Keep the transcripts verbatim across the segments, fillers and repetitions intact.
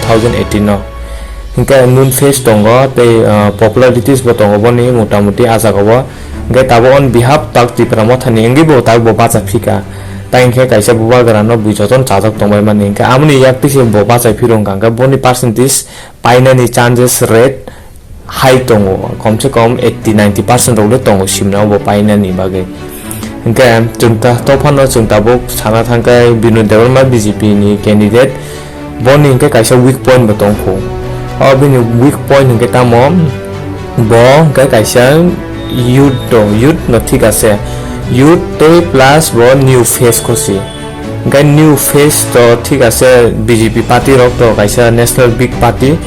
thousand eighteen no. Hingke nun face tongo tei, ah, popularities bo tongo boni motamuti ah jaga o. Hingke tabok on behalf tak Tipra Motha ni wngwi bo tak bo bacha phika. Tai hingke kaisa bubagra no bui jotono chajak tongbai mani hingke amoni yak tisi bo bachai phiro hingka hingke boni percentage painani chances rate hai tongo, kom se kom eighty ninety percent rok le tongo simna bo painani bagwi. Hingke chwng ta, to phano chwng tabuk sana thangkhe Binu Debbarma B J P ni candidate, boni hingke kaisa weak point bo tongkhu. O bini weak point hingke tamo, bo hingke kaisa youth to, youth no thik ase, youth tei plus bo new face khosi. Hingke new face to thik ase B J P party rok to kaisa national big party,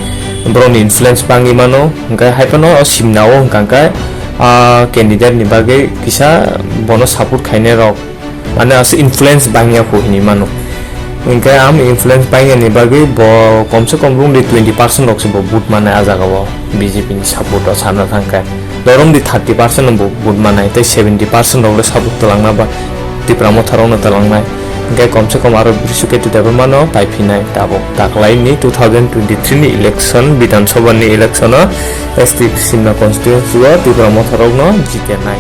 borokni influence bangwi mano, hingke hai phano o simna o hingka hingke, ah, candidate ni bagwi kisa bono support khainai rok, mane ase influence bangya kho hinwi mano. Hingke am influence bangya ni bagwi bo kom se kom rungdi twenty percent rok se bo vote manai ah jaga o B J P ni support o sana thangkhe. Dorong di thirty percent bo vote manai, tei seventy percent rok le support twlangna ba Tipra Motha rok no twlangnai. Hingke kom se kom aro Brishu Ketu Debbarma no paiphinai tabuk. Taklai ni two thousand twenty-three ni election, Bidhan Sabha ni election o S T Simna constituency o Tipra Motha rok no jitenai.